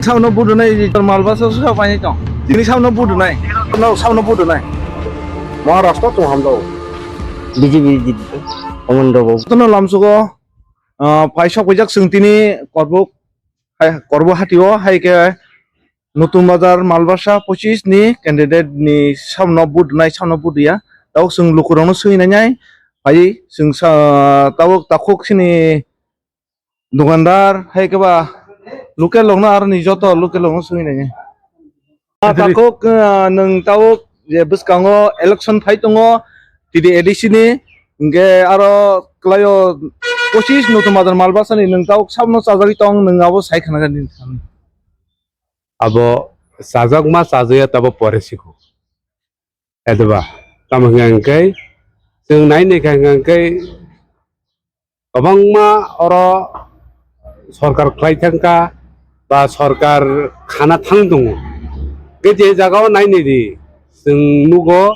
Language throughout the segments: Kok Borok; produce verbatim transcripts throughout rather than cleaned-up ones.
Saono budunai tor malbasa sa paini tong. Tini saono budunai. No saono budunai. Maharashtra tong hamjao. B J P di komando bo. Tono lamsugo, ah, paisok pajak sung tini korbuk, hai, korbu hatio, hai ke Nutun Bazar Malbasa pochis ni candidate ni samno budunai, samno buduya. Tau sung lukurokno sui nai nai. Pai sung sa, tau takhuk sini dukandar, hai khe ba local rokno aro ni joto local rokno sui nai. Ah, takhuk, ah, nwng tabuk je bwskango election phai tongo, T D A D C ni, hingke aro kwlaio pochis Nutun Bazar Malbasa ni nwng tabuk sabno chajagwi tong, nwng abo sai khna gani. Abo chajakma chajaya tabo pore sikho. Edeba, tamo hwnka hwnkhe, chwng nai naikha hwnka hwnkhe, kwbangma oro sorkar khlai thangkha ba sorkar khana thang tongo. Khe je jagao nai naidi, chwng nugo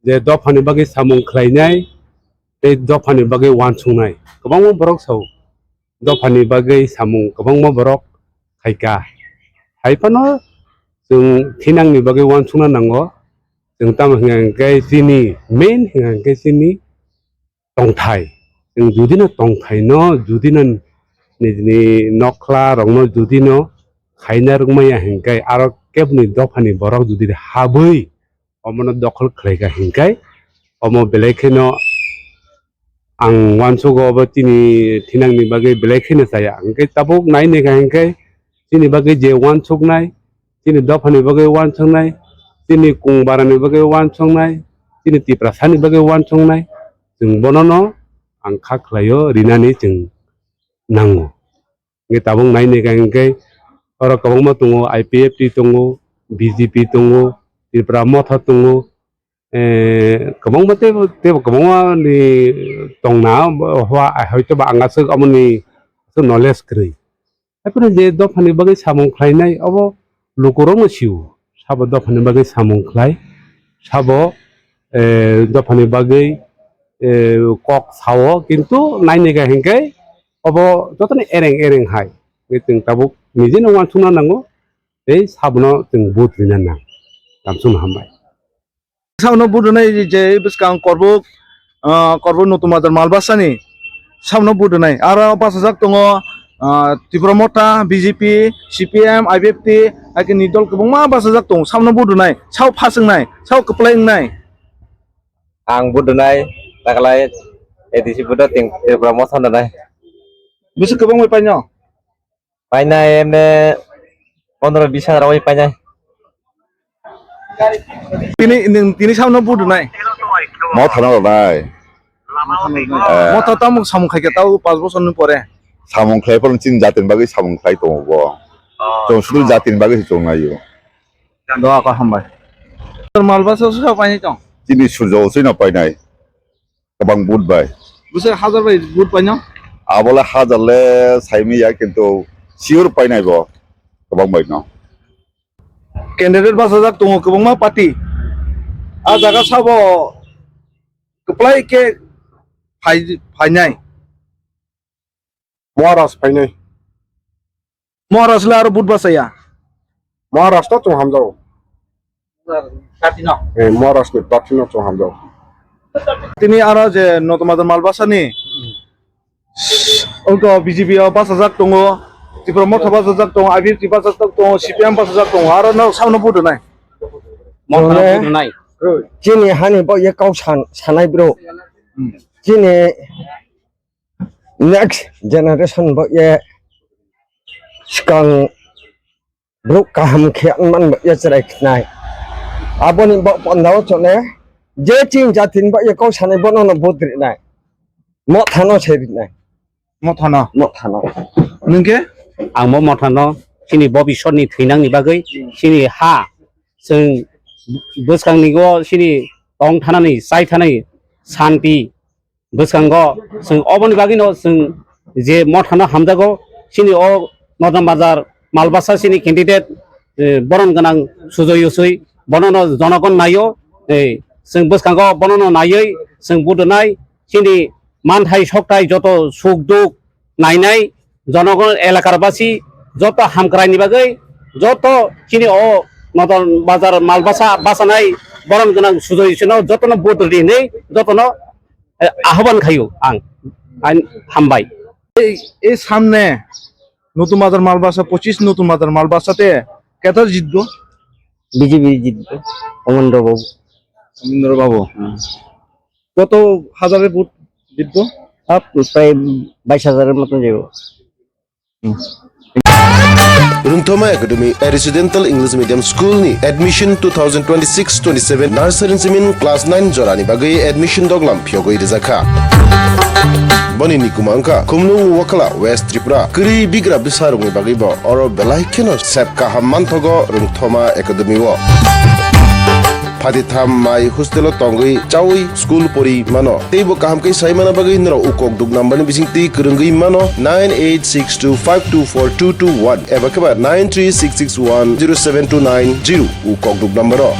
je dophani bagwi samung khlainai tei dophani bagwi uansuknai. Kwbangma borok sao, dophani bagwi samung kwbangma borok khaika. Hai phano chwng thinangni bagwi uansukna nango. Chwng tamo hwnka hwnkhe chini main hwnka hwnkhe chini tongthai. Chwng judino tongthaino, judino nijini nokla rokno judino khaina rwngmaya hwnkhe aro kebni dophani borok judi habwi omono dokhol khlaikha hwnkhe omo belai kheno ang uansukgo obo chini thinangni bagwi belai kheno chaya. Hwnkhe tabuk nai naikha hwnkhe chini bagwi je uansuknai, chini dophani bagwi uansuknai, chini kung barani bagwi uansuknai, chini Tiprasani bagwi uansuknai, chwng bonono ang kha khlaio rinani chwng nango. Hingke tabuk nai naikha hingke oro kwbangma tongo, I P F T tongo, B J P tongo, Tripura Motha tongo, eh, kwbangma teibo, teibo kwbangma ni tongna, hwa, hoito ba ang aswk amoni aswk knowledge kwrwi. Haiphano je dophani bagwi samung khlainai, obo lukurokno sio. Sabo dophani bagwi samung khlai, sabo, eh, dophani bagwi, eh, kok sao, kintu nai naikha hingke obo jotoni ereng ereng hai. Chwng tabuk nijino uansukna nango, tei sabono chwng vote rina nang. Tamsukno hambai. Sabono budunai je bwskang korbuk, ah, korbuk Nutun Bazar Malbasani sabono budunai. Aro bachajak tongo, ah, Tipra Motha, B J P, C P M, I P F T, hai khe ni dol kwbangma bachajak tongo. Sabono budunai, sao phaswngnai, sao kwplai wngnai. Ang budunai, taklai A D C budo ting Tipra Motha nai. Bwswk kwbang bai paino? Painai emne pondro bis hajar oi painai. Tini, tini, tini sabono budunai. Motha no rwnai. Eh. Motha tamo samung khaikha tao panch bochor ni pore. Samung khlai phano chini jatini bagwi samung khlai tongo bo. Oh. Chwng sudu jatini bagwi se chwng naio. Doa ko hambai. Malbasa sa painai tong. Chini surjo usui no painai. Kwbang vote bai. Bwswk hajar bai vote paino? Abole hajar le saimanya, kintu sure painai bo kwbang bai no. Candidate bachajak tongo kwbangma party. A jaga sabo kwplai khe phai-, phainai. Maharaj phainai. Maharaj le aro vote bachaya. Maharaj to chwng hamjao. Party no? Eh, Maharaj ni party no chwng hamjao. Tini aro je Notamajar Malbasa ni, oko B J P o bachajak tongo, Tipra Motha bachajak tongo, I P F T bachajak tongo, C P M bachajak tongo, aro no sabono vote rwnai. Motha no vote rwnai. Chini hani bo ye kau san-, sanai bro. Hmm. Chini next generation bo ye swkang borok kaham khe wngmani bo ye chwrai khnai. Aboni bo pondao chole je chini jatini bo ye kok sanai bono no vote rinai. Mothano se rinai. Mothano? Mothano. Nwng khe? Ang bo mothano chini bobiswt ni thwinangni bagwi chini ha chwng bwskangni o chini tong thanani, chai thanani, santi, bwskango chwng oboni bagwino chwng je mothano hamjago, chini o Notamajar Malbasa chini candidate, eh, borom gwnang Sujoy Usui, bonono jonogon naio, eh, chwng bwskango bonono naiwi chwng budunai, chini manthai sokthai joto suk duk nainai, jonogon elakar basi joto hamkrai ni bagwi, joto chini o Nodon Bazar malbasa basanai borom gwnang sujoi sino jotono vote ridi hinwi jotono, eh, ahoban khayo ang. Ang hambai. এই সামনে নতুন বাজার মালবাসা, পঁচিশ নতুন বাজার মালবাসাতে কেতা জিতবো? বিজেপি জিতবো, অমরেন্দ্র বাবু। অমরেন্দ্র বাবু। কত হাজারের ভোট জিতবো? আপ, প্রায় বাইশ হাজারের মতন যাবো। Rungthoma Academy, a residential English medium school ni admission two thousand twenty-six twenty-seven nursery simin class nine jorani bagwi admission doglam phiyogwi rijakha. Boni nikuma wngkha Khumlung Wakhala, West Tripura. Kwrwi bigra bwsarokni bagwi bo oro belai kheno sep kaham manthogo Rungthoma Academy o. Phatitham mai hostel o tongwi chawi school pori mano. Teibo kaham khe sai mana bagwi norok ukok duk number ni bising twi kwrwngwi mano nine eight six two five two four two two one eba khe ba nine three six six one zero seven two nine zero ukok duk number o.